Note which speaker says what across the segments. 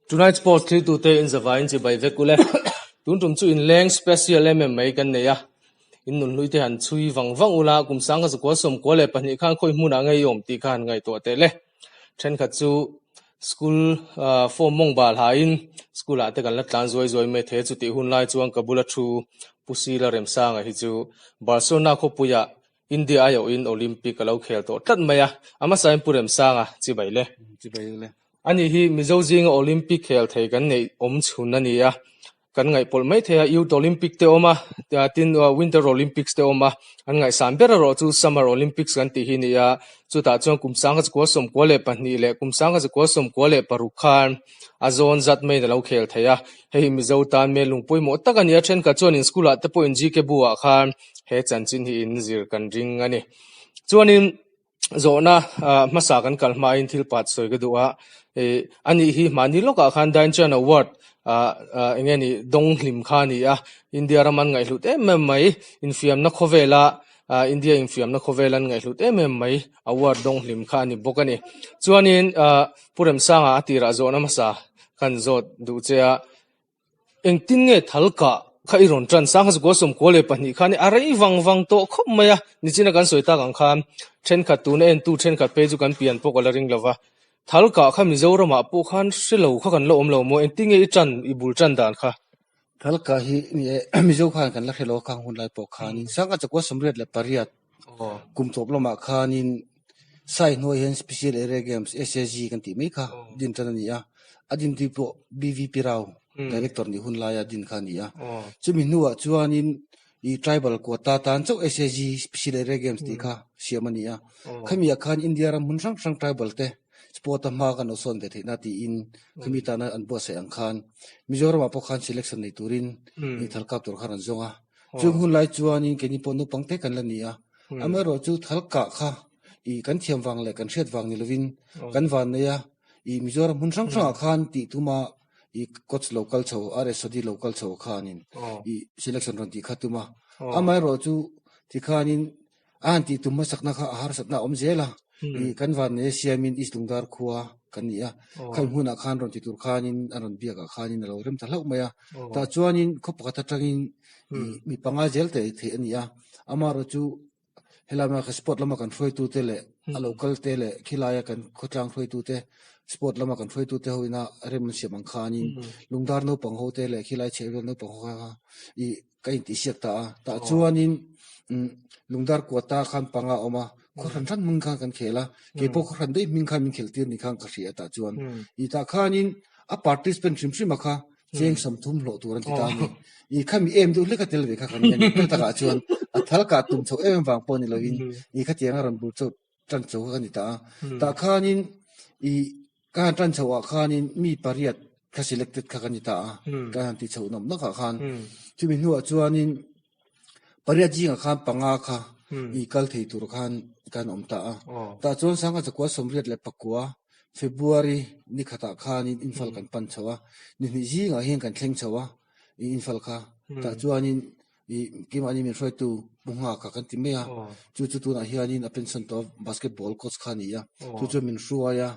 Speaker 1: Tonight Sports thiltute in zavaiin chibai vek ule. Tun tum chu inleng special em em mai kan nei a. In nunhlui te han chhui vang vang ula, kum sangha zakua sawmkua leh pahnih khan khawi hmunah ngei i awm tih kha han ngaihtuah teh le. Thenkhat chu school form mawng bal hain school ah te kan la tlan zuai zuai mai thei a, chutih hun lai chuan ka bula thu Pu Sila Remsanga hi chu Barcelona khawpuiah India aiawhin Olympic a lo khel tawh tlat mai a, a hmasain Pu Remsanga chibai le.
Speaker 2: Chibai le.
Speaker 1: Ani hi Mizo zinga Olympic khel thei kan neih awm chhun a ni a, Kan ngaihpawlh mai thei a, Youth Olympic te awm a, tin Winter Olympics te awm a, an ngaihsan ber erawh chu Summer Olympics kan tih hi a ni a, chutah chuan kum sangha zakua sawmkua leh pahnih leh kum sangha zakua sawmkua leh paruk khan a zawn zat maiin a lo khel thei a, hei hi Mizo tan hmel lung pawimawh tak a ni a, thenkhat chuan in school ah te pawhin GK bu ah khan he chanchin hi in zir kan ring a ni. Chuanin. Zawhna hmasa kan kal hmain thil pat sawi ka duh a, ih ani hi mahni lawkah khan Dainchuan Award eng nge ni dawng hlim kha a ni a, India ram an ngaihhlut em em mai, infiamna khawvela India infiamna khawvel an ngaihhlut em em mai award dawng hlim kha a ni bawk a ni. Chuanin Pu Remsanga a tirah zawhna hmasa kan zawt duh che a, Engtin nge thal kah kha i rawn tan? Sangha zakua sawmkua leh pahnih khan a rei vang vang tawh khawp mai a, nichina kan sawi tak ang khan thenkhat tuna entu thenkhat phei chu kan pian pawh ka la ring lo va. Thal kah kha Mizoramah pawh khan hre lo kha kan la awm lo maw? Engtin nge i tan, i bul tan dan kha?
Speaker 2: Thal kah hi ni e, Mizo khan kan la hre lo a khang hun lai pawh khanin Sangha zakua sawmriat leh pariat kum tawp lamah khanin Sai hnuai hian Special Area Games, SAG, kan tih mai kha din tan a ni a, a din tih pawh BVP Rao, Director nih hun laia din kha a ni a. Chumi hnuah chuanin i Tribal quota tan chauh SAG, Special Area Games, tih kha siam a ni a. Khamiah khan India ram hmun hrang hrang tribal te sport a hma kan lo sawn ve theihna tiin khami tana an buatsaih ang khan Mizoramah pawh khan selection nei turin i thal kap tur khan an zawng a. Chung hun lai chuanin keini pawh naupang te kan la ni a. Amaherawh chu thal kah kha i kan thiam vang leh kan hriat vang ni lovin kan van nei a, i Mizoram hmun hrang hrangah khan tih tuma i coach lo kal chho RS Sodhi lo kal chho khanin i selection rawn tih kha tum a. Amaherawh chu tikhanin a han tih tum hmasakna kha a harsatna a awm zel a, i kan van nei a siamin East Lungdar khua kan ni a, khami hmunah khan rawn ti tur khanin a rawn biakah khanin a lo rem ta hlauh mai a. Tah chuanin khaw pakhat atangin i mi panga zel te theih a ni a. Amaherawh chu helai hmuna sport lama kan hruaitute leh a local te leh khilaia kan khawtlang hruaitute sport lama kan hruaitute ho ina rem an siam ang khanin lungdar naupang ho te leh khilai chhehvel naupang ho kha ih ka intihsiak ta a. Tah chuanin lungdar kuata khan panga a awm a, khaw hran hran hming khan kan khel a, keipawh khaw hran daih hming khan min khelh tir ni khan ka hria tah chuan. Ih tah khanin a participant hrim hrim a kha Cheng sawmthum hlawh tur an ti ta a ni. I khami em deuh hlek a tel ve kha kan ni a ni. Hmel takah chuan a thal kah tum chho em em vang pawh ni loin i khatiang a rawn bul chauh tan chho kha ka ni ta a. Tah khanin i ka han tan chhoh ah khanin mi pariat kha selected kha ka ni ta a. Ka han ti chhoh nawm nawkah khan. Chumi hnuah chuanin pariat zingah khan panga kha i kal thei tur khan kan awm ta a. Tah chuan Sangha Chakua sawmriat leh pakua February ni khatah khanin Imphal kan pan chho a, ni hnih zingah hian kan thleng chho a i Imphal kha. Tah chuanin i keimahni min hruaitu Pu Nghaka kan ti mai a, chu chu tunah hianin a pension tawh a basketball coach kha a ni a, chu chuan min hruai a,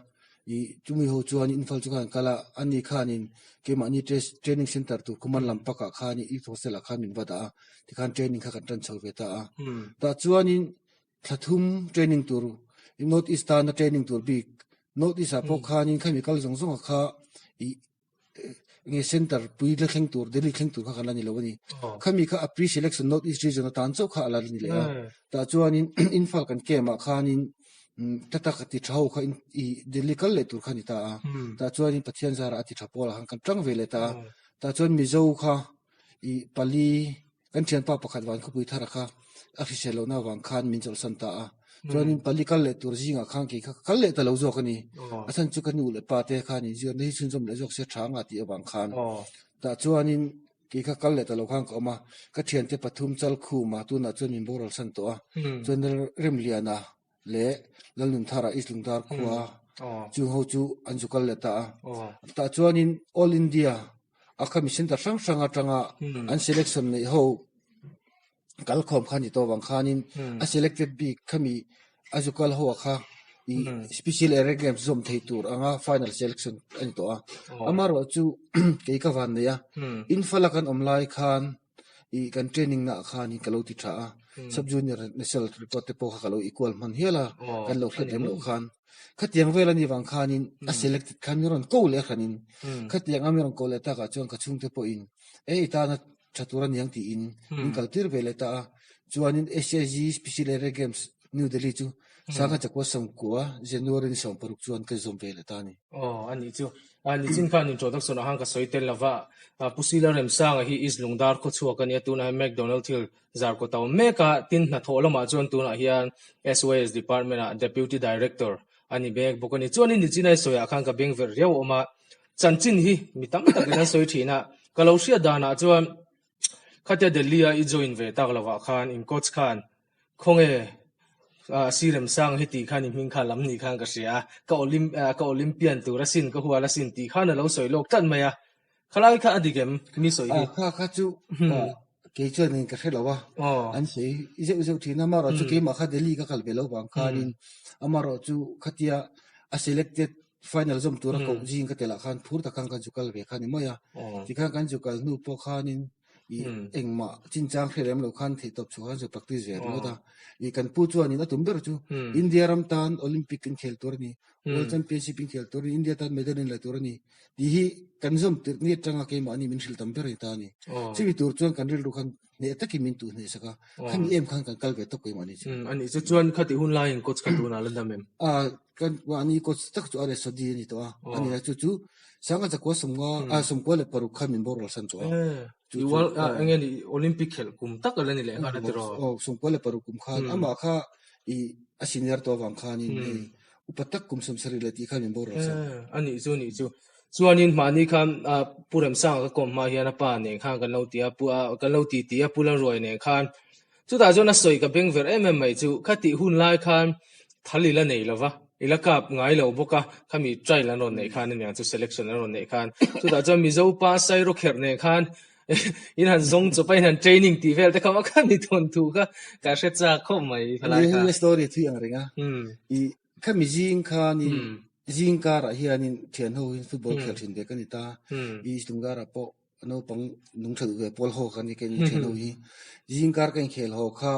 Speaker 2: i chumi ho chuan Imphal chu khan kal a, ani khanin keimahni training center tur Khuman lam pakah khan youth hostel ah khan min va dah a, tikhan training kha kan tan chho ve ta a. Tah chuanin Thla thum training tur North East tana training tur bik North East ah pawh khanin khami kal zawng zawng ah kha ih nge center pui la thleng tur Delhi thleng tur kha kan la ni lo a ni. Khami kha a pre selection North East region atan chauh kha a la ni leh a. Tah chuanin Imphal kan camp ah khanin tha tak a ti tha ho kha ih Delhi kal leh tur kha a ni ta a. Tah chuanin Pathian zarah a ti tha pawl ah khan kan tang ve leh ta a. Tah chuan Mizo kha ih pali Kan thianpa pakhat van khawpui thar kha a hrisel lohna avang khan min chawlhsan ta a. Chuanin pali kal leh tur zingah khan kei kha ka kal leh ta lo zawk a ni. A chhan chu ka nu leh pa te khan inzirna hi chhunzawm leh zawk se tha anga tih avang khan. Tah chuanin kei kha kal leh ta lo khan ka awm a. Ka thiante pathum chal khum a, tunah chuan min boralsan tawh a. Chuan Remliana leh Lalnunthara East Lungdar khua chung ho chu an zu kal leh ta a. Tah chuanin All India a khami center hrang hrang atanga an selection neih ho kal khawm kha a ni tawh avang khanin a selected bik khami a zu kal ho a kha. I Special Area Games zawm thei tur anga final selection a ni tawh a. Amaherawhchu kei ka van nei a, Imphal a kan awm lai khan i kan training naah khanin ka lo ti tha a, Sub Junior National record te pawh kha ka lo equal hman hial a, kan lo hriat lem loh khan. Khatiang vel a nih vang khanin a selected khan min rawn ko leh hranin khatiang a min rawn ko leh takah chuan ka chhungte pawhin e i tana tha tur a niang tiin min kaltir ve leh ta a. Chuanin SAG Special Area Games New Delhi chu Sangha Chakua Sawmkua January ni 16 chuan ka zawm ve leh ta a ni.
Speaker 1: Aw, a nih chu. Nichin khan introduction ah khan ka sawi tel lova, Pu Sila Remsanga hi East Lungdar khawchhuak a nia, tunah hian McDonald Hill Zarkawt a awm mek a, tin hnathawh lamah chuan tunah hian SYS Department ah Deputy Director a ni mek bawk a ni. Chuanin nichin a i sawiah khan ka beng verh riau awm a, chanchin hi mi tam takin an sawi thin a, ka lo hriat danah chuan khatia Delhi a i join ve tak lovah khan in coach khan Khawnge Sir Remsang hi tih khan i hming kha lam nih khan ka hria a, ka Olymp ka Olympian tur asin, ka hual asin tih khan a lo sawi lawk tlat mai a. Khalai kha a dik em? Mi sawi hi.
Speaker 2: Kha kha chu kei chuan in ka hre lo a, an sawi zeuh zeuh thin a, amaherawh chu keimah kha Delhi ka kal ve lo vang khanin amaherawh chu khatia a selected final zawm tura koh zing ka telh ah khan phur tak khan kan zu kal ve kha a ni mai a, tikhan kan zu kal hnu pawh khanin I engmah chinchang hre lem lo khan theihtawp chhuah khan chu practice ve ringawt a. I kan pu chuanin a tum ber chu India ram tan Olympic in khel tur a ni, World Championship in khel tur a ni, India tan medal in la tur a ni tih hi kan zawm tirh ni atanga keimahni min hrilh tam ber a ni ta a ni. Chumi tur chuan kan rilru khan hneh takin min tuh hneh sak a, khami em khan kan kal ve tawp keimahni chu.
Speaker 1: A nih chu chuan khati hun laiin coach kha tunah la dam em?
Speaker 2: Kan mahni coach tak chu RS Sodhi a ni tawh a, a ni a chu chu Sanga chakua sawmnga a sawmkua leh paruk khan min boral san tawh a.
Speaker 1: Chu chu enge ni Olympic khelh kum tak ala ni leh nghal a tiraw?
Speaker 2: Aw sawmkua leh paruk kum khan amah kha i a senior tawh avang khanin hei upa tak kum sawmsarih leh tih khan min boral san.
Speaker 1: A nih chu nih chu. Chuanin mahni khan Pu Remsanga ka kawm hma hian a pa nen khan kan lo ti a kan lo ti ti a Pu Lalruai nen khan Chutah chuan a sawi ka beng ver em em mai chu khatih hun lai khan thal i la nei lo va, i la kap ngai lo bawk a, khami trial an rawn neih khan aniang chu selection an rawn neih khan. Chutah chuan Mizo pa Sairawkherh nen khan in han zawng chawp a, in han training tih vel te kha maw khami thawnthu kha ka hre chak khawp mai khalai kha.
Speaker 2: Hei story thui ang reng a, i khami zing khanin zing karah hianin thianho hi football khel thin ve ka ni ta, i Lungdara pawh Naupang nung tha duh ve pawl haw kha ni ka in thian ho hi. Zingkar ka inkhel haw kha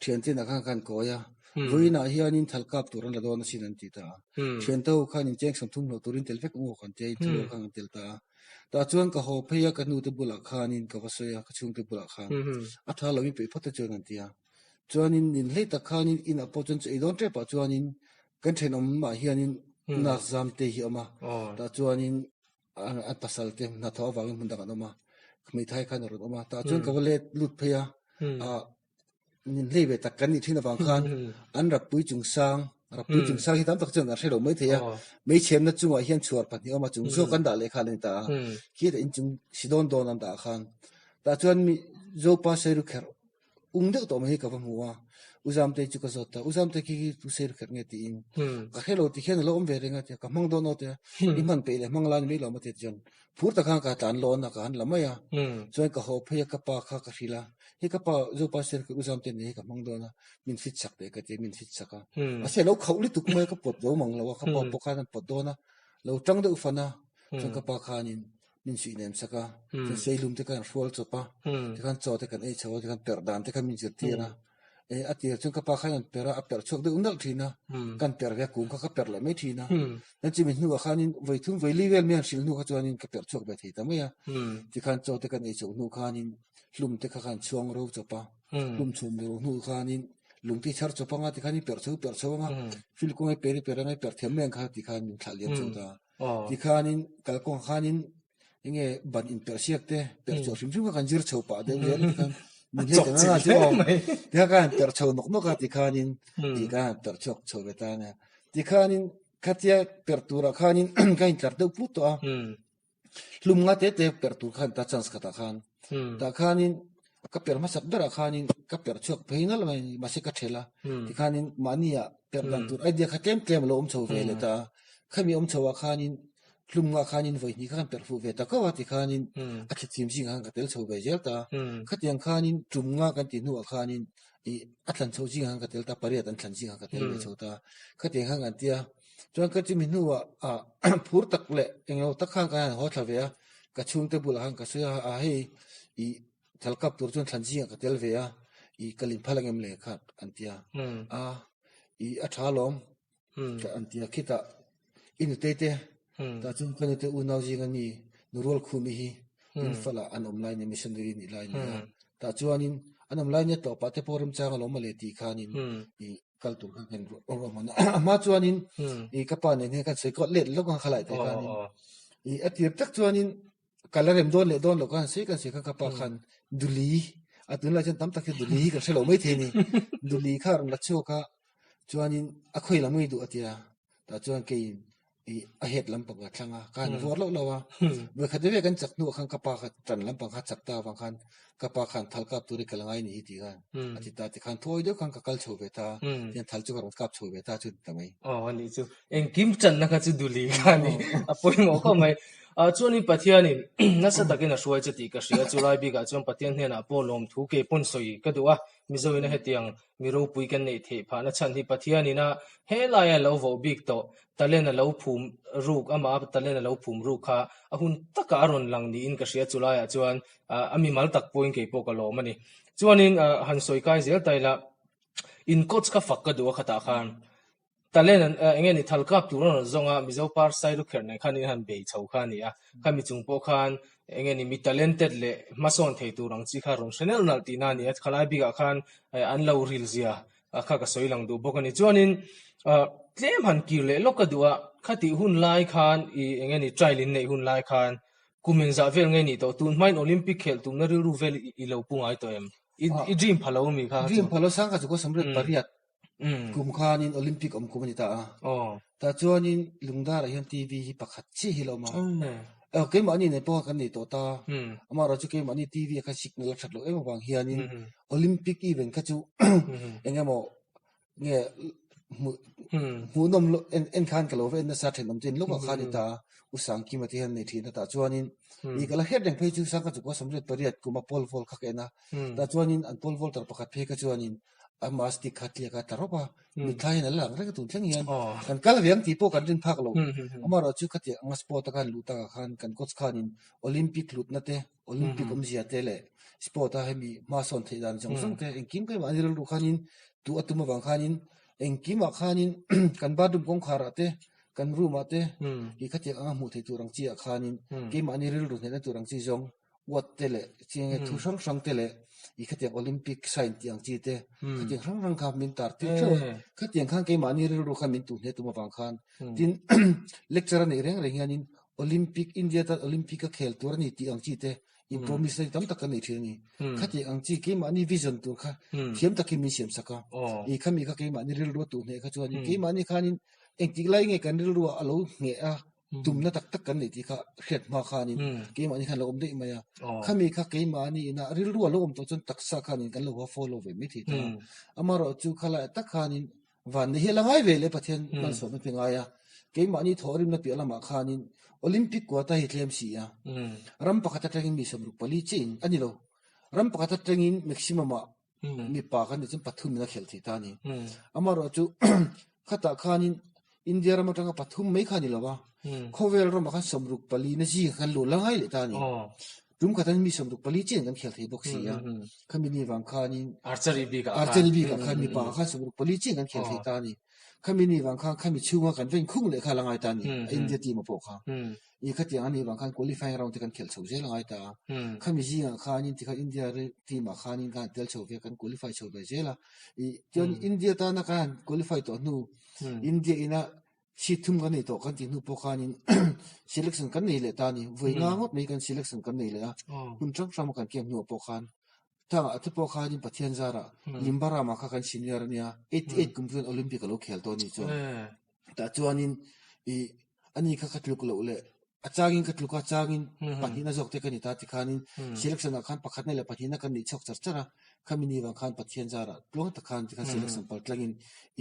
Speaker 2: thian te inah khan ka han kawi a. Vawiinah hianin thal kap tur an la dawn asin an ti ta a. Thian te ho khan incheng sawmthum hlawh turin tel vek emaw kan tia inthil ho khan kan tel ta a. Tah chuan ka haw phei a ka nu te bulah khanin ka va sawi a ka chhungte bulah khan a tha lo in peih phawt te chuan an ti a. Chuanin nin hlei tak khanin inah pawh chuan chu ei dawn tepah chuanin kan thenawmah hianin nurse zam te hi a awm a. Tah chuanin A pasal te hnathawh avangin hmun dang an awm a, hmeithai khan a rawn awm a, tah chuan ka va let lut phei a, ah min hlei ve tak kan nih thin avang khan an rappui chung sang, rappui chung sang hi tam tak chuan kan hre lo mai thei a, meichhemna chungah hian chhuar pahnih a awm a, chung zawk an dah leh khan a ni ta a, khitah inchung si dawn dawn an dah khan, tah chuan mi Zopa Sairukherh Ung deuh tawh mai hi ka va hmu a, U Zamtei chu ka zawt a, U Zamtei khi khi tu sir kher nge tiin ka hre lo ti hian a lo awm ve reng a tia ka hmang dawn aw tia i hman peih leh hmang lai ni mai lo maw tia chuan phur tak khan ka tlan lawn a ka han la mai a, chuan ka haw phei a ka pa kha ka hrilh a, hei ka pa Zopa sir kher U Zamtei nei hi ka hmang dawn a, min fit sak teh ka tia min fit sak a, mahse a lo khauh lutuk mai a ka pawt zo mang lo a, ka pa pawh khan a pawt dawn a, lo tang deuh fan a, chuan ka pa khanin min suih nem sak a, chuan seilum te khan hrual chawp a, tikhan chaw te kan ei chho a, tikhan perh dan te khan min zirtir a, eh a tir chuan ka pa khan an perh a, a perh chhuak deuh nalh thin a, kan perh ve a kum kha ka perh leh mai thin a, chuan chumi hnuah khanin vawi thum vawi li vel mai an hrilh hnu kha chuanin ka perh chhuak ve thei ta mai a, tikhan chaw te kan ei chhoh hnu khanin hlum te kha khan chhuang ro chawp a, hlum chhum ro hnu khanin lung te chhar chawp anga tikhanin perh chho perh chho anga, fil kawng ai per i per anga i perh thiam mai ang kha tikhan min thlah liam chho ta a. Tikhanin kalkawng khanin enge ban inperh siak te perh chhuah hrim hrim kha kan zir chho pah deuh zel a tikhan min hlei ta ngang a chu aw tikhan ka han perh chho nawk nawk a tikhanin tih ka han perh chhuak chho ve ta a nia. Tikhanin khatia perh turah khanin ka intlar deuh put tawh a hlum nga te te perh tur khan ta chance khatah khan tah khanin ka perh hmasak berah khanin ka perh chhuak phei nalh mai mahse ka ṭhelh a tikhanin mahnia perh dan tur idea kha tlem tlem a lo awm chho ve leh ta a. Khami awm chho ah khanin hlum ngah khanin vawi hnih kha kan perh fuh ve ta kau a ti khanin a thli chim zingah khan ka tel chho ve zel ta. Khatiang khanin tum ngah kan tih hnuah khanin. I a thlan chho zingah khan ka tel ta, pariat an thlan zingah ka tel ve chho ta. Khatiang khan kan ti a, chuan ka chumi hnuah ah phur tak leh englo tak khan ka han haw thla ve a, ka chhungte bulah khan ka sawi a, a hei i thal kap tur chuan thlan zingah ka tel ve a, i ka lin phal angem le kha an ti a, a i a tha alawm ka an ti a, khitah i nutei te tah chuan ka nute unau zinga mi Nurual Khumi hi Imphal-ah an awm lai nia missionary nih lai nia tah chuanin an awm lai nia tawpah te pawh remchang alawm mawle tih khanin i kal tur khan kan ruahman a, a hma chuanin i ka pa nen hian kan sawi kual let lawk ang khalai te khanin i a tir tak chuanin Ka la rem dawn leh dawn lo khan sawi kan sawi khan ka pa khan Duli a tunlai chuan tam tak hi Duli hi kan hre lo mai thei a ni. Duli kha a rawn la chhuak a, chuanin a khawi lam ngei duh a tia, tah chuan keiin ih a head lampang ka thlang a, ka han vuar loh loh a. Vawikhat ve ve kan chak hnuah khan ka pa kha tan lampang kha chak ta avang khan ka pa khan thal kap tur hi ka la ngai ni hi tih khan a ti ta tikhan thawi deuh khan ka kal chho ve ta, tihian thal chu ka rawn kap chho ve ta chu a ni ta mai.
Speaker 1: Aw a nih chu. Engkim channa kha chu Duli kha a ni. A pawimawh khawp mai. Chuanin Pathianin nasa takin a hruai che tih ka hria. Chulai bikah chuan Pathian hnenah pawh lawmthu kei pawn sawi ka duh a. Mizoin a hetiang mi ropui kan neih theih phahna chhan hi Pathianin a helaia lo voh bik tawh talent a lo phum ruk amah a talent a lo phum ruk kha a hun takah a rawn lang niin ka hria. Chulaiah chuan a mimal tak pawhin kei pawh ka lawm a ni. Chuanin han sawi kai zel ta ila in coach kha fak ka duh a khatah khan. Talent an eng nge ni thal kap tur an rawn zawng a, Mizo par sai lu kherh nen khan in han bei chho kha a ni a, khami chung pawh khan eng nge ni mi talented leh hmasawn thei tur ang chi kha rawn hre nalh nalh tihna a ni a, khalai bikah khan an lo ril zia kha ka sawi lang duh bawk a ni. Chuanin tlem han kir leh lawk ka duh a, khatih hun lai khan ih eng nge ni trial in neih hun lai khan kum engzah vel nge ni tawh, tun hmain Olympic khelh tumna rilru vel i lo pu ngai tawh em? I dream pha lo mi kha?
Speaker 2: Dream pha lo sang kha chu ka sawm riat pariat Kum khanin Olympic awm kum a ni ta a. Tah chuanin Lungdarah hian TV hi pakhat chiah hi a lo awm a. Keimahni nen pawh kan nei tawh ta. Amaherawhchu keimahni TV ah khan signal a that loh em avang hianin Olympic event kha chu eng emaw nge hmuhnawm en khan ka lo va en nasa thenawm te in lawkah khan a ni ta a. U Sangkima te hian nei thin a. Tah chuanin ih ka la hriat reng phei chu Sangkachukua 88 kuma pole vault kha ka en a. Tah chuanin an pole vaulter pakhat phei kha chuanin A mastic kha tliak a tla rawp a, mitthla hian a la lang reng a tun thleng hian kan kal ve ang tih pawh kan rin phak lo. Amaherawhchu khatiang anga sport a khan luh takah khan kan coach khanin Olympic hlutna te, Olympic awmzia te leh sport a hemi hma sawn theih dan zawng zawng te engkim keimah ni rilru khanin tuh a tum avang khanin engkimah khanin kan bathroom kawngkharah te, kan room ah te ih khatiang anga hmuh theih tur ang chi ah khanin keimahni rilru hnehna tur ang chi zawng uat te leh chiang e thu hrang hrang te leh i khatiang Olympic sign tih ang chi te khatiang hrang hrang kha min tar tir theuh a, khatiang khan keimahni rilru khan min tuh hle tum avang khan tin lecture a neih reng reng hianin Olympic India tan Olympic a khel tur a ni tih ang chi te in promise na tam tak kan nei thin a ni, khatiang ang chi keimahni vision tur kha thiam takin min siam sak a, i khami kha keimahni rilru a tuh hneh kha chuanin keimahni khanin engtik lai nge kan rilru ah a lo ngheh a tumna tak tak kan neih tih kha hriat hma khanin keimahni khan lo awm daih mai a. Khami kha keimahni ina rilru a lo awm tawh chuan taksa khanin kan lo va follow ve mai thei ta a. Amaherawhchu khalai tak khanin van ni hi a la ngai ve le Pathian malsawmna pe ngai a. Keimahni thawhrimna piah lamah khanin Olympic quota hi tlem si a. Ram pakhat atangin mi 64 chiah in a ni lo. Ram pakhat atangin maximum ah mipa kan nih chuan pathum in a khelh thei ta a ni. Amaherawhchu khatah khanin India ram atanga pathum mai kha a ni lo a, khawvel ramah khan 64 na zing khan luh la ngai leh ta a ni. Tum khat an mi 64 chian kan khel thei bawk si a, khami ni vang khanin
Speaker 1: Archery bikah
Speaker 2: khan Archery bikah khan mipa khan 64 chian kan khel thei ta a ni. Khami ni vang khan khami chhunga kan va inkhung leh kha la ngai ta a ni, a India team ah pawh kha. I khatiang a nih vang khan qualifying round te kan khelh chho zel a ngai ta a. Khami zingah khanin tikhan India team ah khanin kan han tel chho ve a, kan qualify chho ve zel a. I chuan India tana kan han qualify tawh hnu India ina seat thum kan nei tawh kan tih hnu pawh khanin selection kan nei leh ta a ni. Vawi nga ngawt mai kan selection kan nei leh a. Hun hrang hrang a kan camp hnuah pawh khan Thangah te pawh khanin Pathian zarah Limbarama kha kan senior a nia, 88 kum chuan Olympic a lo khel tawh a nih chuan. Tah chuanin i ani kha ka tluk loh leh a changin ka tluk a, changin pahnihna zawk te ka ni ta tikhanin selection ah khan pakhatna leh pahnihna kan neih chhuak char char a, khami ni vang khan Pathian zarah tluang tak khan tikhan selection pal tlangin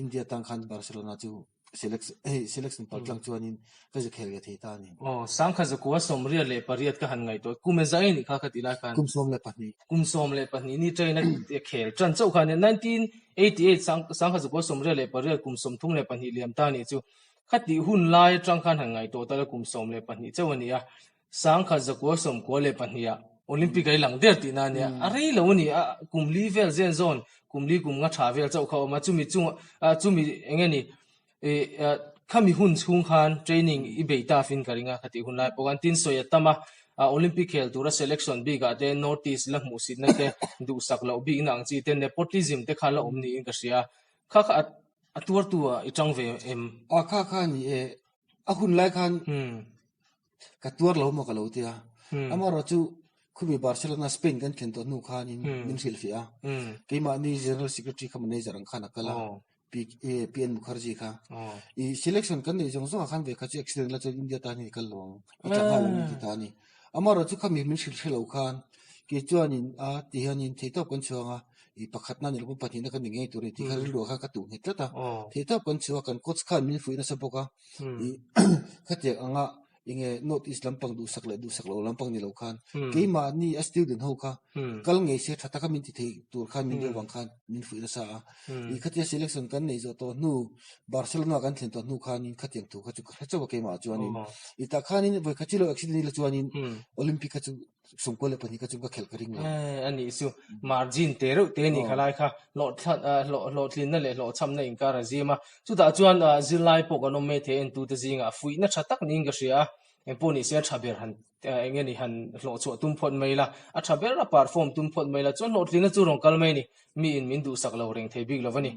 Speaker 2: India tang khan Barcelona chu. Selection hei selection pal tlang chuanin ka za khel ve thei ta a ni.
Speaker 1: Aw, sangkhat zakua 88 ka han ngaihtuah. Kum e zai anih kha ka ti lai khan.
Speaker 2: Kum 12.
Speaker 1: Kum 12 ni train a khel tan chauh kha ania. 1988 sangkhat zakua 88 kum 32 liam ta anih chu. Khatih hun lai atang khan han ngaihtuah ta la kum 12 chauh a ni a. Sangkhat zakua 92 ah Olympic a i lang der tihna ania. A rei lo a ni a, kum li vel zen zawn, kum li kum nga tha vel chauh kha a awm a. Chumi chungah, chumi eng nge ni, khami hun chhung khan training i bei ta fin ka ring a, khatih hun lai pawh khan tin sawi a tam a, Olympic khel tura selection bikah te North East la hmuhsitna te duhsak loh bikna ang chi te nepotism te kha la awm niin ka hria a, kha kha a tuartu ah i tang ve em?
Speaker 2: A kha kha ni e, a hun lai khan ka tuar lo maw ka lo tia, amaherawhchu chu khumi Barcelona Spain kan thlen tawh hnu khanin min hrilhfiah a, keimahni General Secretary kha manager ang khan a kal a, PN Mukherjee kha. I selection kan neih zawng zawngah khan ve kha chu accident la chuan India tan hian i kal lo ang, i tla nghal ang ti ta a ni. Amaherawhchu chu khami min hrilh hre lo khan kei chuanin a ti hianin theihtawp kan chhuang a, i pakhatna ni lo pawh pahnihna kan ni ngei tur a ni tih kha rilru ah khan ka tuh nghet tlat a. Theihtawp kan chhuah a, kan coach khan min fuih nasa bawk a, i khatiang anga Enge North East lampang duhsak leh duhsak lo lampang ni lo khan keimahni a student ho kha kal ngei se tha taka min ti thei tur khan min deuh vang khan min fuih nasa a. I khatia selection kan neih zawh tawh hnu Barcelona kan thlen tawh hnu khanin khatiang thu kha chu ka hre chauh a keimah chuanin i tah khanin vawikhat chi lo accident ila chuanin Olympic kha chu 92 kha chu ka khelh ka ring lo.
Speaker 1: A nih chu margin te reuh te ni kha lai kha hlawhtlinna leh hlawhchhamna inkar a zim a. Chutah chuan zirlai pawh kan awm mai thei entute zingah fuihna tha tak niin ka hria a. Engpawh ni se a tha ber han eng nge ni han hlawhchhuah tum phawt mai la, a tha ber a perform tum phawt mai la chuan hlawhtlinna chu rawn kal mai a ni. Miin min duhsak lo reng thei bik lo a ni.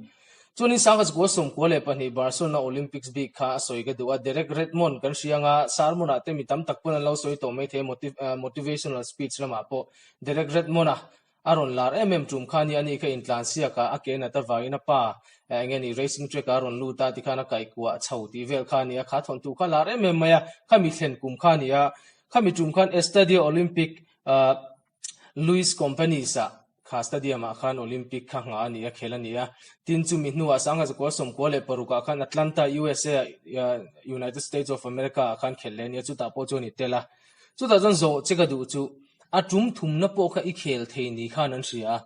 Speaker 1: Chuanin Sangha Zakua 92 Barcelona Olympics bik kha a sawi ka duh a, Derek Redmond kan hria anga sermon-ah te mi tam tak pawn an lo sawi tawh mai thei a, motivational speech lamah pawh Derek Redmond-a a rawn lar em em tum kha a ni, ani kha intlansiak a, a ke nat avangin a pa eng nge ni racing track ah a rawn lut a tikhan a kaihkuah chho tih vel kha a ni a, kha thawnthu kha lar em em mai a, khami thlen kum kha a ni a, khami tum khan Estadio Olympic Louis Companys-ah kha stadium-ah khan Olympic kha nghah a ni a, khel a ni a. Tin, chumi hnuah 1996 ah khan Atlanta, USA, United States of America-ah khan khel leh a ni a, chutah pawh chuan i tel a. Chutah chuan zawh che ka duh chu, a tum thumna pawh kha i khel thei ni khan an hria a.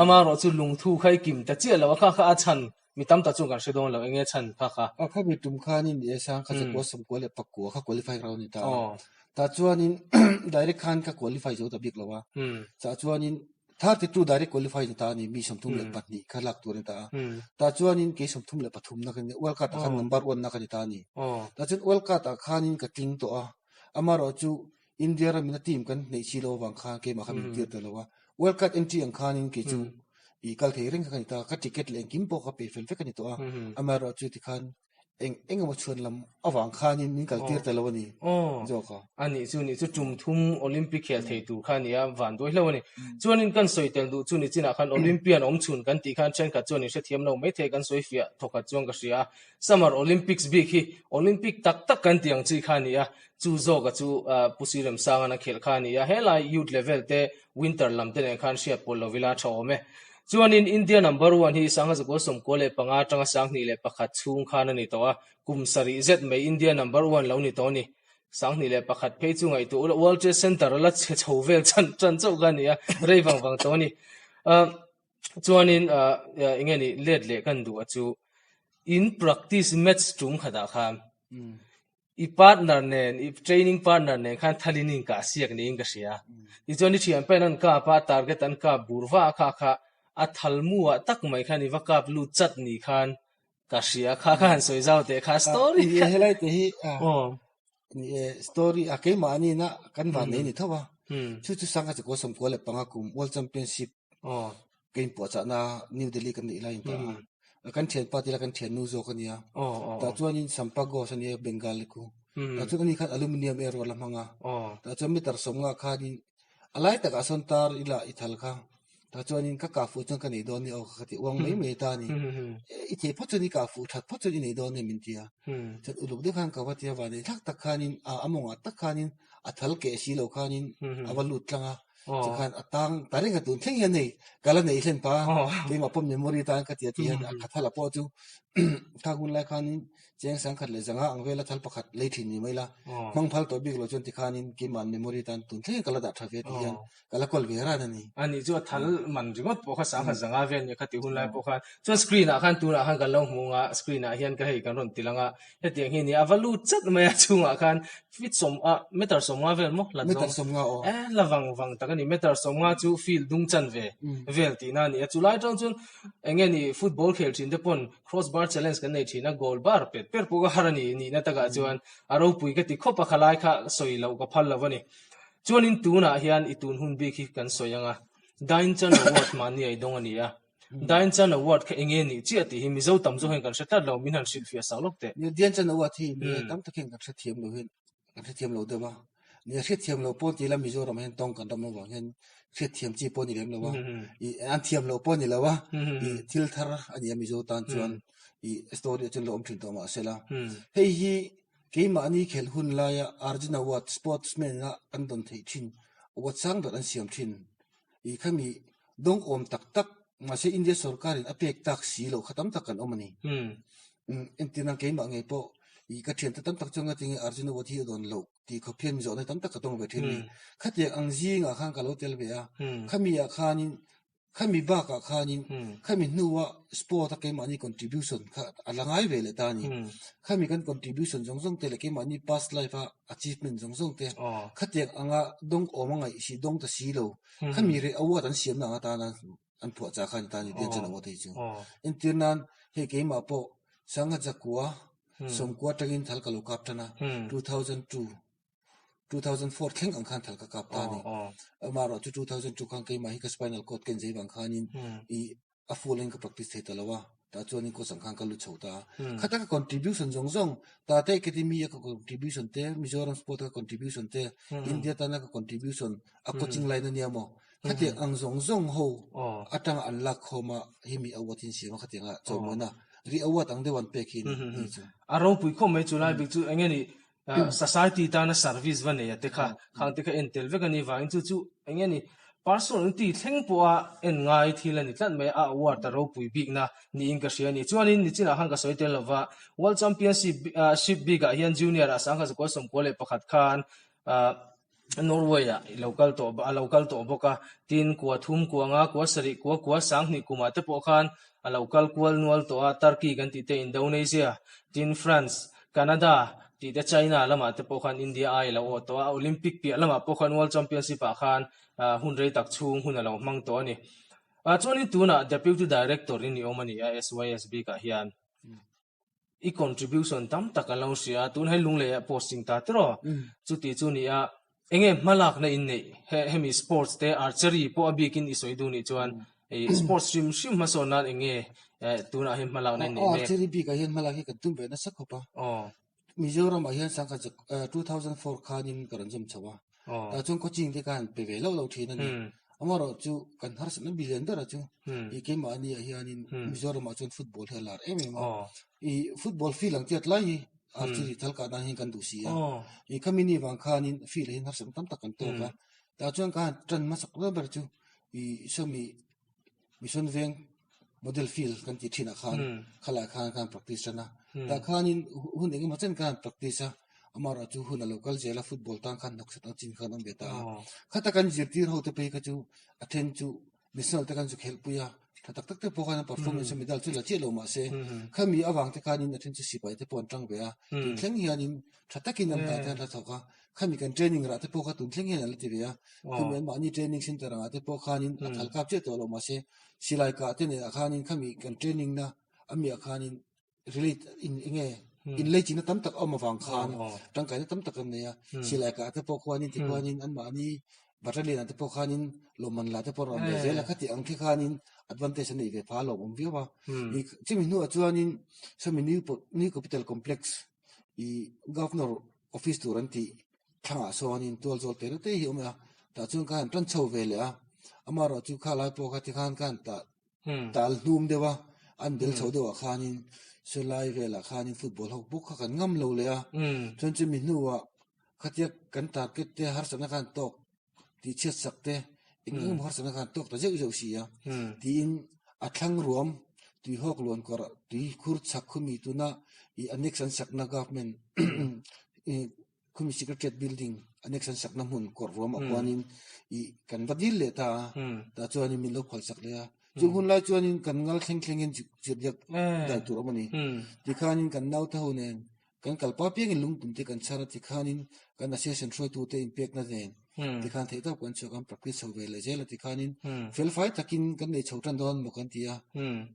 Speaker 1: Amaherawh chu lungthu kha i kim ta chiah lo a, kha kha a chhan mi tam tak chuan kan hre dawn lo, eng nge chhan kha kha?
Speaker 2: A khami tum khanin ni e sang kha chakua 99 kha qualify round ni ta a. Tah chuanin direct khan ka qualify zo ta bik lo a. Chah chuanin 32 direct qualify ni ta a ni, mi 32 kha lak tur a ni ta a. Tah chuanin kei 33 na ka ni, World Cup ah khan number one na ka ni ta a ni. Tah chuan World Cup ah khanin ka tling tawh a, amaherawh chu India ramin a team kan neih si lo avang khan keimah kha min tir ta lo a. World Cup entry ang khanin kei chu i kal thei reng kha ka ni ta a, ka ticket leh engkim pawh ka pe fel vek a ni tawh a. Amaherawh chu tikhan eng eng emaw chhuan lam avang khanin min kal tir ta lo a ni zawk a.
Speaker 1: A nih chu nih chu tum thum Olympic khel thei tur kha a ni a, van duai hlauh a ni. Chuanin kan sawi tel duh chu ni chinah khan Olympian awm chhun kan tih khan thenkhat chuan in hrethiam lo maithei kan sawi fiah thawkhat chuan ka hria a. Summer Olympics bik hi Olympic tak tak kan tih ang chi kha a ni a, Chu zawka chu Pu Sri Remsanga'n a khelh kha a ni a, helai youth level te winter lam te nen khan hriat pawlh lo ila a tha awm e. Chuanin India number one hi 1995 atanga 2001 chhung khan a ni tawh a, kum sarih zet mai India number one lo ni tawh a ni. 2001 phei chu ngaihtuah ula World Trade Center a la chhe chho vel chan chan chauh kha a ni a, rei vang vang tawh a ni. Chuanin eng nge ni let leh kan duh a chu in practice match tum khatah khan I partner nen, i training partner nen khan thalin in kah siak niin ka hria. Tichuan i thian pahin an kap a, target an kap bur va a kha kha a thal mu ah tak mai khan i va kap lut chat ni khan ka hria. Kha kha han sawi zau teh kha story
Speaker 2: kha. Helai te hi story a keimah anin a kan van nei ni tho a. Chu chu Sangha Chakua 95 kum World Championship Ka inpuahchahna New Delhi kan neih laiin ta a, kan thianpa tila kan thiannu zawk a nia. Tah chuanin Sampa Ghosh a nia Bengali khu. Tah chuan ani khan aluminium arrow a la hmang a. Tah chuan meter sawmnga khanin a lai takah sawn tar ila i thal kha. Tah chuanin ka kah fuh chuan ka nei dawn nia aw ka ti uang mai mai ta a ni. I thei phawt chuan i kah fuh that phawt chuan i nei dawn nia min ti a. Chuan uluk deuh khan ka va ti a, vanei thlak tak khanin a mawngah tak khanin a thal keh si lo khanin a va lut tlang a. Tikhan a tang ta reng a tun thleng hian hei ka la nei hlen pa keimah pawh memory tan ka ti a ti hian a kha thala pawh chu khang hun lai khanin cheng sangkhat leh zanga ang vela thal pakhat lei thin ni mai la hmang phal tawh bik lo chuan tikhanin keimah memory tan tun thleng ka la dah tha ve ti hian ka la kawl ve ran a ni.
Speaker 1: A nih chu a thal man ringawt pawh kha sangkhat zanga vel nia kha ti hun lai pawh khan chuan screen ah khan tunah khan kan lo hmu ang a screen ah hian ka hei kan rawn ti lang a Hetiang hi nia, a va lut chat mai a chhungah khan feet sawm ah meter 50 vel maw hlat
Speaker 2: zawng. Meter 50 aw.
Speaker 1: Eh la vang vang tak a ni, meter 50 chu field dung chan ve vel tihna a ni a. Chulai atang chuan eng nge ni football khel thin te pawn cross bar challenge kan nei thin a, goal bar pet per pawh ka har a ni nihna takah chuan a ropui ka ti khawp a, khalai kha sawi loh ka phal lo a ni. Chuanin tunah hian i tun hun bik hi kan sawi ang a, Dainchana Award mahni a i dawng a ni a. Dainchana Award kha enge nih chiah tih hi Mizo tam zawk hian kan hre tlat lo, min han hrilhfiah sak lawk teh.
Speaker 2: Nia, Dainchana Award hi mi tam tak hian kan hrethiam lo hian kan hrethiam lo deuh a. Nia, hriatthiam lo pawh ti ila Mizoram ah hian tawng kan ram avang hian hriatthiam chi pawh a ni lem lo a, ih an thiam lo pawh a ni lo a, ih thil thar a ni a Mizo tan chuan ih story ah chuan lo awm thin tawh mahse la. Hei hi keimahni khelh hun laia Arjuna Award sportsman a an dawn theih thin award sang ber an siam thin. Ih khami dawng awm tak tak mahse India sorkarin a pek tak si loh kha tam tak kan awm a ni. Entirna keimah ngei pawh ih ka thiante tam tak chuan nga tinge Arjuna Award hi a dawn loh tih khawp hian zawhna tam tak ka tawng ve thin a ni. Khatiang ang zingah khan ka lo tel ve a, khami ah khanin Khami bakah khanin khami hnua sport a keimahni contribution kha a la ngai ve leh ta a ni. Khami kan contribution zawng zawng te leh keimahni past life a achievement zawng zawng te khatiang anga dawng awm a ngaih si dawng ta si lo. Khami reh award an siamna ang atana an phuah chah kha a ni ta a ni Dianchhan Award hei chu. Entir nan hei keimah pawh Sangha Zakua sawmkua atangin thal ka lo kap tan a, 2002. 2004 thleng ang khan thal ka kap ta a ni. Amaherawh chu 2002 khan keimah hi ka spinal cord ka inzei vang khanin i a full in ka practice thei ta lo a, tah chuanin coach ang khan ka lut chho ta a. Khata ka contribution zawng zawng, Tate Academy a ka contribution te, Mizoram sport a ka contribution te, India tana ka contribution a coaching line a nia maw, khatiang ang zawng zawng ho atanga an lak khawm a hemi award hi an siam a khatianga chawimawina ri award ang deuh an pek hi a ni chu.
Speaker 1: A ropui khawp mai chu lai bik chu eng nge ni Society tana service va nei a te kha, khang te kha en tel vek a ni vangin chu chu eng nge ni personal ti thleng pawha en ngai thil a ni tlat mai a, a award a ropui bikna niin ka hria a ni. Chuanin nichinah khan ka sawi tel lova World Championship ship bikah hian junior ah 1991 khan Norway ah i lo kal tawh a lo kal tawh bawk a, tin kua thum kua nga kua sarih kua kua 2000 kumah te pawh khan a lo kal kual nual tawh a, Turkey kan tih te Indonesia, tin France, Canada tih te China lamah te pawh khan India ai a lo awh tawh a, Olympic piah lamah pawh khan World Championship ah khan hun rei tak chhung hun a lo hmang tawh a ni. Chuanin tunah Deputy Director in i awm a ni a SYS bikah hian. I contribution tam tak an lo hria a, tun hei Lunglei ah posting ta tiraw? Chuti chu ni a, enge hmalakna in neih he hemi sports te archery pawh a bikin i sawi duh nih chuan i sports hrim hrim hmasawn nan enge tunah hian hmalakna in neih mek?
Speaker 2: Archery bikah hian hmalak hi kan tum ve nasa khawp a. Mizoram ah hian sangkhat 2004 khanin ka rawn zawm chho a. Tah chuan coaching te khan pe ve loh loh thin a ni. Amaherawh chu kan harsatna bilian ber a chu i keimahni ah hianin Mizoram ah chuan football hi a lar em em a. I football field ang tiat lai hi archery thal kah nan hian kan duh si a. I khami ni vang khanin field ah hian harsatna tam tak kan tawk a. Tah chuan ka han tan hmasak ber ber chu i sawmi Mission Veng model field kan tih thinah khan khalai khan khan practice tan a. Tah khanin hun engemaw chen khan practice a, amaherawh chu hun a lo kal zel a football tan khan hnawksak ang chin khan awm ve ta a. Khata kan zirtir ho te phei kha chu a then chu national te khan chu khelhpui a, tha tak tak te pawh khan an performance a medal chu la chiah lo mahse khami avang te khanin a then chu sipai te pawh an tang ve a, tun thleng hianin tha takin an hnah te an la thawk a. Khami kan training rah te pawh kha tun thleng hian an la ti ve a, khami an mahni training center angah te pawh khanin a thal kap chiah tawh lo mahse silai kah te neiah khanin khami kan training na amiah khanin relate in enge inleichina tam tak a awm avang khan tangkaina tam tak an nei a, silai kah te pawh khuanin tikhuanin an mahni battalion ah te pawh khanin lawmman la te pawh a rawn ve zel a, khati ang khi khanin advantage an neih ve pha a lawmawm viau a. Chumi hnuah chuanin sawmi new capital complex i governor office tur an tih thlangah sawnin tual zawl te reuh te hi a awm a, tah chuan ka han tan chho ve leh a, amaherawh chu kha lai pawh kha tikhan ka han tah tal hnum deuh a, an bel chho deuh ah khanin sawlai velah khanin football ho bawk kha kan ngam lo leh a, chuan chumi hnuah khatia kan target te harsatna khan tawk. Tihchhiat sak te eng eng emaw harsatna khan tawk ta zeuh zeuh si a, tiin a thlang ruam tuihawk luan kawr tui khur chhak khumi tuna ih annex an sakna government ih khumi secretariat building annex an sakna hmun kawr ruamah khuanin ih kan va dil leh ta a, tah chuanin min lo phal sak leh a, chung hun lai chuanin kan ngal thleng thlengin chirhdiak dai tur a awm a ni, tikhanin kan naute ho nen Kan kalpa piangin lungtum te kan chhar a tikhanin kan association hruaitute inpekna nen tikhan theih tawp kan chhuak an practice chho ve leh zel a tikhanin felfai takin kan nei chho tan dawn maw kan ti a,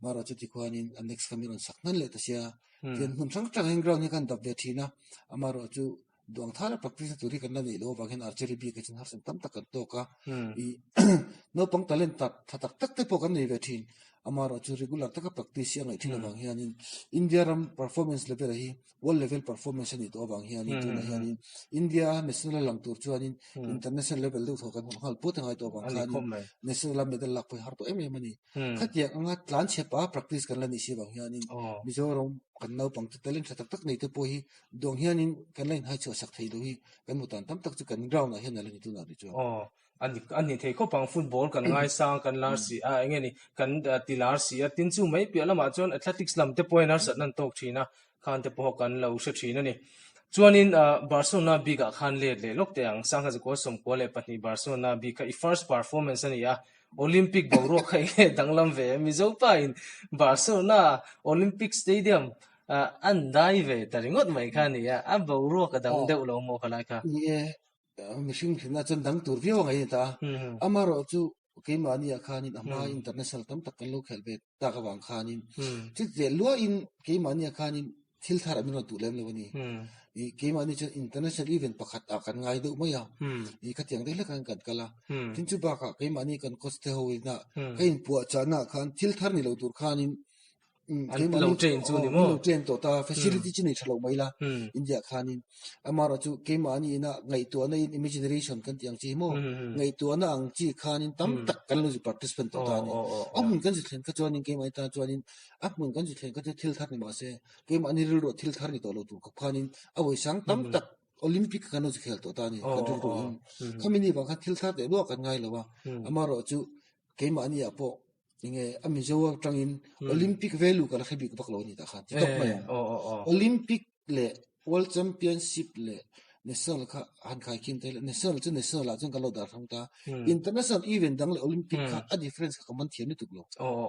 Speaker 2: marawh chu tikhuanin a next kha min rawn sak hnan leh ta sia tian hmun hrang hrang hian ground hi kan dap ve thin a, amarawh chu duang thar a practice na tur hi kan la neih loh avang hian archery bik ah chuan harsat tam tak kan tawk a, ih naupang talent tak tha tak tak te pawh kan nei ve thin. Amaherawh chu regular taka practice hi a ngaih thin avang hianin India ram performance level hi world level performance a nih tawh avang hianin tunah hianin India national a lang tur chuanin international level deuh thaw kan hmuh nghal pawt a ngai tawh avang khanin national a medal lak pawh hi har tawh em em a ni. Khatiang anga tlan chhe pa practice kan la nih si avang hianin Mizoram kan naupang te talent tha tak tak nei te pawh hi duang hianin kan la inhai chhuah sak thei lo hi kan hmu tan tam tak chu kan ground ah hian a la ni tunah rih chuan.
Speaker 1: A ni a ni thei khawp ang football kan ngaisang kan lar si a eng nge ni kan ti lar si a tin chu mai piah lamah chuan athletics lam te pawhin harsatna an tawk thin a khan te pawh kan lo hre thin a ni chuanin ah Barcelona bik ah khan let leh lawk teh ang Sangha Zakua 92 Barcelona bik kha i first performance a ni a Olympic boruak kha eng nge danglam ve Mizo pa in Barcelona Olympic Stadium ah an dai ve ta ringawt mai kha a ni a a boruak a dang deuh lo maw khalai kha.
Speaker 2: Ni e Mihring hlimna chuan dang tur viau a ngaih a ni ta a. Amaherawh chu keimahniah khanin a hma international tam tak kan lo khelh ve tak avang khanin chuteh luahin keimahniah khanin thil thar a min rawn tuh lem lo a ni. Ih keimahni chuan international event pakhat ah kan ngai deuh mai a. Ih khatiang deuh hlek khan kan kal a. Tin chu bakah keimahni kan coach te ho ina ka inpuahchahna ah khan thil thar ni lo tur khanin
Speaker 1: An lo train chu ni maw?
Speaker 2: Lo train tawh ta, facility chu nei tha lo mai la India khanin. Amaherawh chu keimahni ina ngaihtuahna in imagination kan tih ang chi hi maw? Ngaihtuahna ang chi khanin tam tak kan lo zu participant tawh ta a ni. A hmun kan zu thlen kha chuanin keimahni tan chuanin a hmun kan zu thlen kha chu thil thar ni mahse keimahni rilruah thil thar ni tawh lo tur khawp khanin a vawisang tam tak Olympic kan lo zu khel tawh ta a ni kan rilruin. Khami ni vang khan thil thar teh luah kan ngai lo a, amaherawh chu keimahni ah pawh Enge a Mizo atangin Olympic value ka la hre bik vak lo a ni tah khan ti tawp mai ang. Olympic leh World Championship leh National kha han khai khin ta ila National chu National ah chuan kan lo dar hrang ta. International event dang leh Olympic kha a difference kha ka man thiam lutuk lo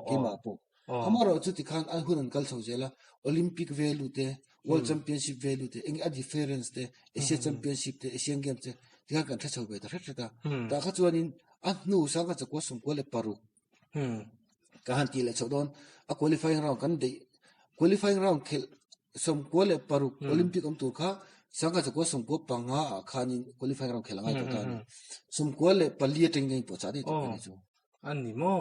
Speaker 2: keimah pawh. Amaherawh chu tikhan a hun an kal chho zel a Olympic value te World Championship value te enge a difference te Asia Championship te Asian Games te tikhan kan hre chho ve ta hret hret a. Tah kha chuanin a hnu sangha chakua 96 Ka han tih leh chhoh dawn a qualifying round kan deih qualifying round khelh 96 Olympic awm tur kha 1995 ah khanin qualifying round khelh a ngai tawh ta a ni. 94 atangin kan inpuahchah daih tawh ka ni chu.
Speaker 1: A ni maw?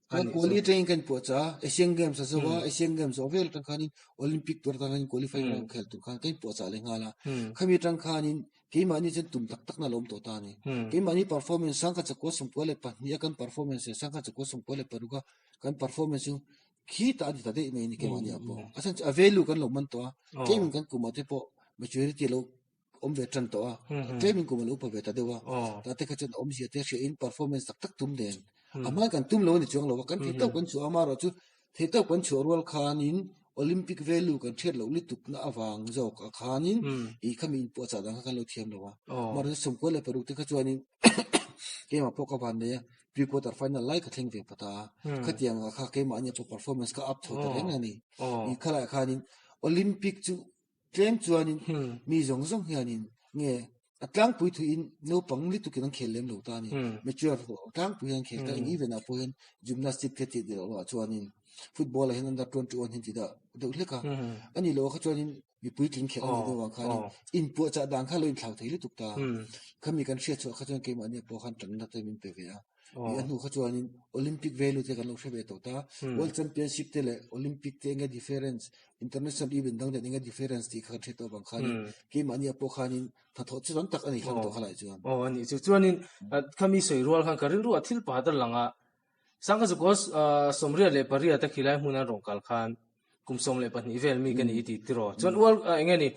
Speaker 2: Chuan quali atangin kan inpuahchah a, Asian Games a zo a, Asian Games zawh vel atang khanin Olympic tur atang khanin qualifying round khelh tur khan kan inpuahchah leh nghal a. Khami atang khanin Keimahni chuan tum tak takna a lo awm tawh ta a ni. Keimahni performance 1992 a kan performance leh 1996 a kan performance chu khitah a ni ta daih mai a ni keimahni ah pawh. A chhan chu a value kan lo man tawh a, tlemin kan kumah te pawh maturity a lo awm ve tan tawh a, tlemin kum a lo upa ve ta deuh a, tah te kha chuan a awmzia te hriain performance tak tak tum nen a hmai kan tum lo a ni chuang lo a, kan theihtawp kan chhuah a, amaherawh chu Theihtawp kan chhuah rual khanin Olympic value kan hriat loh lutukna avang zawk ah khanin ih khami inpuahchah dan kha kan lo thiam lo a. Mahse 96 te kha chuanin keimah pawh ka van nei a, pre quarter final lai ka thleng ve pawt a. Khatiang ah kha keimahni pawh performance kha up chho ta reng a ni. Ih khalaiah khanin Olympic chu Tlem chuanin mi zawng zawng hianin nge a tlangpui thuiin naupang lutukin an khel lem lo ta a ni. Mature tlangpui hian an khel ta a, eng event ah pawh hian gymnastic te tih deuh ah chuanin football ah hian under 21 hian ti dah deuh hlek a. A nih loh kha chuanin mi puitling khelh a nih deuh vang khanin inpuahchah dan kha a lo inthlau thei lutuk ta. Khami kan hriatchhuah kha chuan keimahni pawh khan tanna te min pe ve a. Ih a hnu kha chuanin Olympic value te kan lo hre ve tawh ta. World Championship te leh Olympic te enge difference, international event dang nen enge difference tih kha kan hre tawh avang khanin keimahni ah pawh khanin hnathawh chu tam tak a nei hlang tawh khalai chuan.
Speaker 1: Aw a nih chu. Chuanin khami sawi rual khan ka rilru ah thil pakhat a lang a, Sangkazukos 88 a khilai hmun an rawn kal khan kum 12 vel mi ka ni i ti tiraw. Chuan ual enge ni.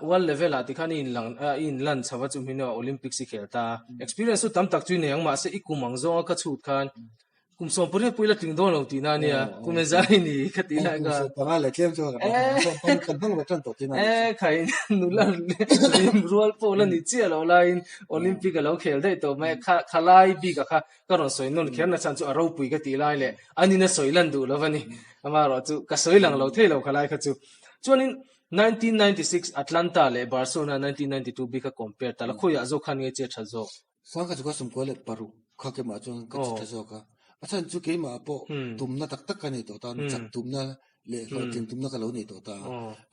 Speaker 1: World level ah tikhan i inlang i inlan chho a chumi hnuah Olympics i khel ta. Experience chu tam tak chu i nei ang mahse i kum ang zawnga ka chhut khan kum 18 pawh i la tling dawn lo tihna a nia. Kum engzah i ni ka tih lai kha.
Speaker 2: Kum 15 leh tlem chu kan hmang ve tan tawh tihna a ni.
Speaker 1: E khai nula rim rual pawh la ni chiah loh laiin Olympic a lo khel daih tawh mai a. Kha khalai bikah kha ka rawn sawi nawn kher na chhan chu a ropui ka tih lai leh anin a sawi lan duh lo a ni. Amaherawhchu ka sawi lang lo thei lo khalai kha chu. Chuanin 1996 Atlanta leh Barcelona 1992 bik a compare ta la, khawiah zawk khan nge che tha zawk?
Speaker 2: Sangha chu ka 16 kha keimah chuan ka che tha zawk a, a chhan chu keimah pawh tumna tak tak ka nei tawh ta, chak tumna leh hlawhtling tumna ka lo nei tawh ta.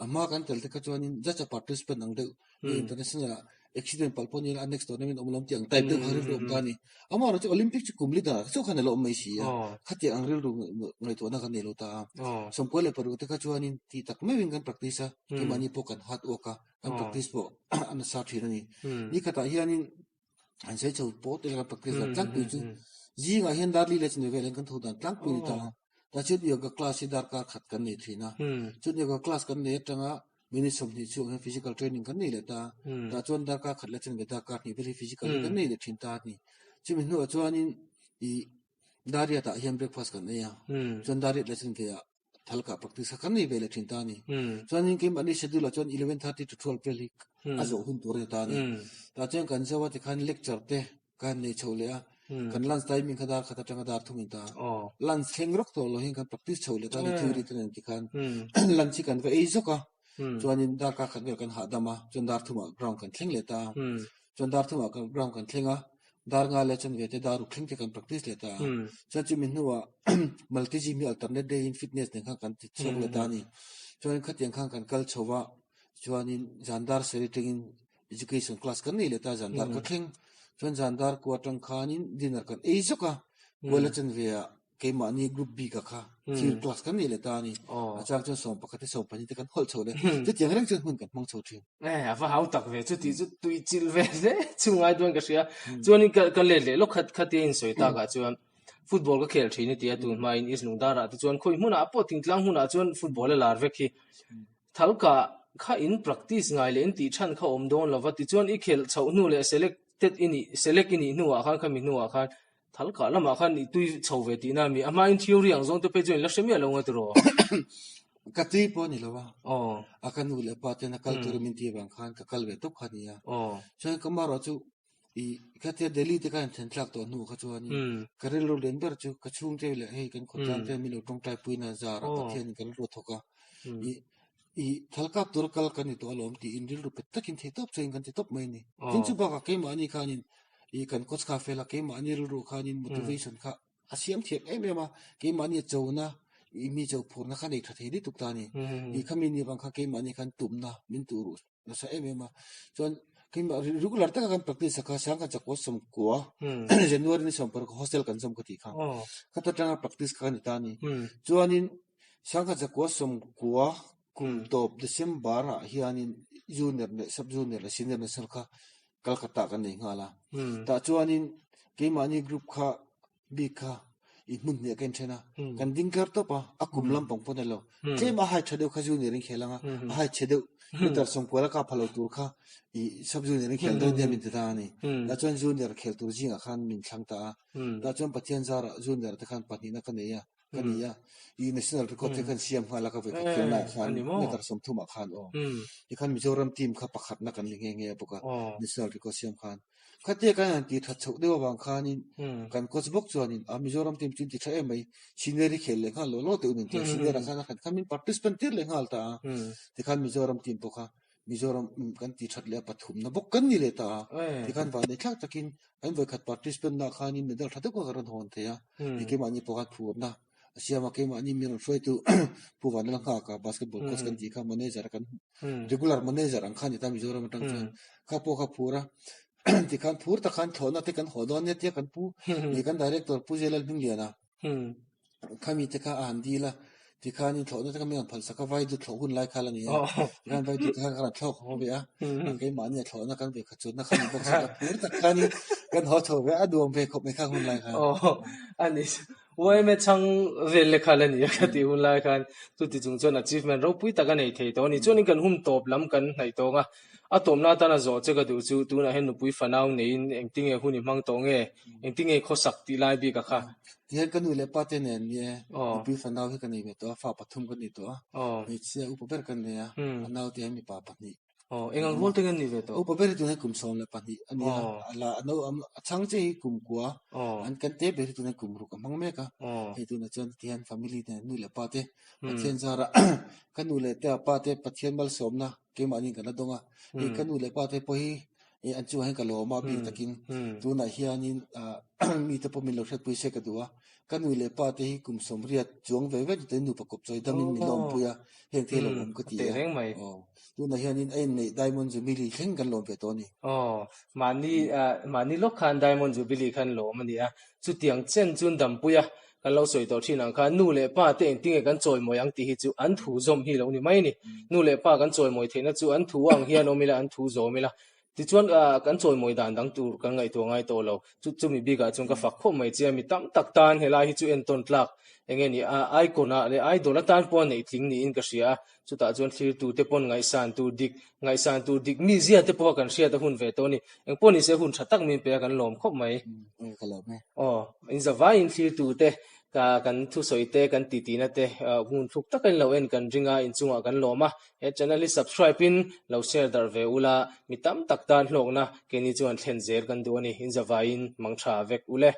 Speaker 2: A hma kan tel te kha chuanin just a participant ang deuh international ah accident palh pawh nila a next tournament awm lo tih ang type deuh kha rilru awm ta a ni. Amaherawhchu chu Olympic chu kum li danah chauh khan a lo awm mai si a, khatiang ang rilru ngaihtuahna kan nei lo ta a. 16 te kha chuanin tih tak meuhin kan practice a, keimahni pawh kan hard work a, kan practice pawh a nasa thin a ni. Ni khatah hianin an sawi chho pawh te kan practice dan tlangpui chu zingah hian dar li leh chawhnu velah hian kan tho dan tlangpui a ni ta a. Tah chuan yoga class hi darkar khat kan nei thin a, chuan yoga class kan nei atanga Minute 20 chhung hian physical training kan nei leh ta a, tah chuan darkar khat leh chanve darkar hnih vel hi physical hi kan nei leh thin ta a ni. Chumi hnuah chuanin ih Dariat ah hian breakfast kan ei a, chuan Dariat leh chanve ah thalkah practice kha kan nei ve leh thin ta a ni. Chuanin keimahni schedule ah chuan 11:30 to 12 vel hi a zawh hun tur a ni ta a ni. Tah chuan kan zo a tikhan lecture te Ka han nei chho leh a, kan lunch timing kha dar khat atanga dar thum in ta a, lunch thleng rawk tawh lo hian kan practice chho leh ta a ni theory te nen tikhan lunch hi kan va ei zawk a, chuanin darkar khat vel kan hahdam a, chuan dar thumah ground kan thleng leh ta a, chuan dar thumah ground kan thleng a, dar nga leh chuan ve te dar ruk thleng te kan practice leh ta a, chuan chumi hnuah multi gym hi alternate day in fitness nen khan kan ti chhuak leh ta a ni, chuanin khatiang khan kan kal chho va, chuanin zan dar sarih tangin Education class kan nei leh ta zan dar ka thleng chuan zan dar kua atang khanin dinner kan ei zawk a kuala chanve ah keimahni group bik ah kha thil class kan nei leh ta a ni a chang chuan 11 te 12 te kan hawlh chho leh chutiang reng chuan hun kan hmang chho thin.
Speaker 1: E a va hau tak ve chuti chu tui chilh ve hle chu ngai dawn ka hria chuanin ka ka let leh lawk khat khatia insawi takah chuan football ka khel thin a ti a tun hmain East Lungdarah te chuan khawi hmunah pawh thingtlang hmunah chuan football a lar vek hi Thalka kha in practice ngai leh in tih chhan kha awm dawn lo va, tichuan i khelh chhoh hnu leh selected i nih select i nih hnuah khan khami hnuah khan thalka lamah khan i tui chho ve tihna a mi? A hmain theory ang zawng te phei chuan i la hre miah lo nga tiraw?
Speaker 2: Ka tui pawh a ni lo a, a ka nu leh pa ten a kal turin min ti avang khan ka kal ve tawp kha a ni a, chuan ka marawh chu I khatia Delhi te kha in thlen thlak tawh hnu kha chuanin ka rilru lian ber chu ka chhungte leh hei kan khawtlang te min lo tawngtai puina zar a Pathian in ka rilru a thawk a. I i thalkap tur kal kan ni tawh alawm tiin rilru pet takin thei tawp chuan kan ti tawp mai a ni. Tin chu bakah keimahni khanin i kan coach kha fel a keimahni rilru khanin motivation kha a siam thiam em em a, keimahni a chona i mi cho phurna kha nei tha thei lutuk ta a ni. I khami ni avang kha keimahni khan tumna min tuh ruh nasa em em a, chuan keimah regular taka kan practice a kha sang kan chakua 90 January ni 16 hostel kan zawm ka tih kha khata tanga practice kha ka ni ta a ni. Chuanin sang kha chakua 90 kum tawp December ah hianin junior leh sub junior leh senior national kha Calcutta kan nei nghal a, tah chuanin keimahni group kha bik kha i hmun hniah ka inthen a, kan ding tlar tawp a, a kum lampang pawh a ni lo. Tlem a hai tha deuh kha junior in khel ang a, a hai chhe deuh meter 90 a kap pha lo tur kha i sub junior in khel dawn nia min ti ta a ni. Tah chuan junior khel tur zingah khan min thlang ta a, tah chuan Pathian zarah junior te khan pahnihna ka nei a, ka ni a, i national record te khan siam nghal a ka vawikhat khelnaah khan meter 30 ah khan aw. Tikhan Mizoram team kha pakhatna kan ni nghe nghe bawk a, national record siam khan. Khatia kan han tih that chhoh deuh avang khanin kan coach bawk chuanin a Mizoram team chu in ti tha em mai, senior hi khel leh nghal lo lo teh un in ti a, senior ah khan a khan kha min participant tir leh nghal ta a, tikhan Mizoram team pawh kha Mizoram kan ti that leh a pathumna bawk kan ni leh ta a, tikhan van nei thlak takin an vawikhat participant nah khanin medal tha deuh kha kan rawn hawn thei a, keimahni pawh khan phurna A siam a, keimahni mi rawn hruaitu Pu Vanlal Nghaka basketball coach kan tih kha manager kan regular manager ang kha a ni ta Mizoram atang chuan kha pawh kha phur a tikhan phur tak khan thlawhna te kan haw dawn nia tia kan pu ih kan director Pu Zelal Hmingliana khami te kha a han dil a tikhanin thlawhna te kha min rawn phalsak a vai dut thlawh hun lai kha la ni a tikhan vai dut te khan ka rawn thlawk haw ve a keimahni a thlawhna kan ve khat chuanna kha ni bawk si a phur tak khanin kan haw chho ve a, a duam ve khawp mai kha hun lai khan.
Speaker 1: A ni. YMA chhang vel lekha la ni a ka tih hun lai khan chuti chung chuan achievement ropui tak a nei thei tawh a ni. Chuanin kan hun tawp lam kan hnaih tawng a, a tawpna atana zawh che ka duh chu tunah hian nupui fanau neiin engtinge hun i hmang tawh nge, engtinge i khawsak tih lai bik a kha.
Speaker 2: Tihian ka nu leh pa te nen ni e, nupui fanau hi ka nei ve tawh a, fa pathum ka nei tawh a, hmeichhia upa ber ka nei a, a naute hian mipa pahnih.
Speaker 1: Aw, eng ang rual te nge an nih ve tawh?
Speaker 2: Upa ber hi tunah kum 12 a ni a, a la a no a chhang che hi kum kua, an kan te ber hi tunah kum ruk a hmang mek a, hei tunah chuan tihian family te nu leh pa te Pathian zarah ka nu leh te pa te Pathian malsawmna keimahni kan la dawng a, hei ka nu leh pa te pawh hi an chungah hian ka lawm a bik takin tunah hianin mite pawh min lo hriatpui se ka duh a, ka nu leh pa te hi kum 80 chuang ve ve te nupa kawp chawi damin min la awmpui a, heng te hi lo awm ka ti a, tunah hianin a inneih Diamond Jubilee thleng kan lawm ve tawh a ni.
Speaker 1: Aw, mahni mahni lawk khan Diamond Jubilee khan lawm a ni a, chutiang chen chu dampui a kan lo sawi tawh thin ang khan nu leh pa te engtinge kan chawimawi ang tih hi chu an thu zawm hi lo ni mai a ni. Nu leh pa kan chawimawi theihna chu an thu ang hian awm ila, an thu zawm ila. Tichuan kan chawimawi dan dang tur kan ngaihtuah ngai tawh lo. Chu chumi bikah chuan ka fak khawp mai che a, mi tam tak tan helai hi chu entawn tlak eng nge ni a, icon ah leh idol atan pawh a neih tling niin ka hria a. Chutah chuan thlirtute pawn ngaihsan tur dik, ngaihsan tur dik mizia te pawha kan hriat a hun ve tawh a ni. Engpawh nise hun tha tak min pe a kan lawm khawp mai.
Speaker 2: Aw ka lawm e.
Speaker 1: Aw, in zavaiin thlirtute ka kan thusawi te kan titi na te hmun thluk taka in lo en kan ring a, inchungah kan lawm a. He channel hi subscribe in lo share darh ve ula, mi tam tak tan hlawkna keini chuan thlen zel kan duh a ni. In zavaiin mang tha vek ule.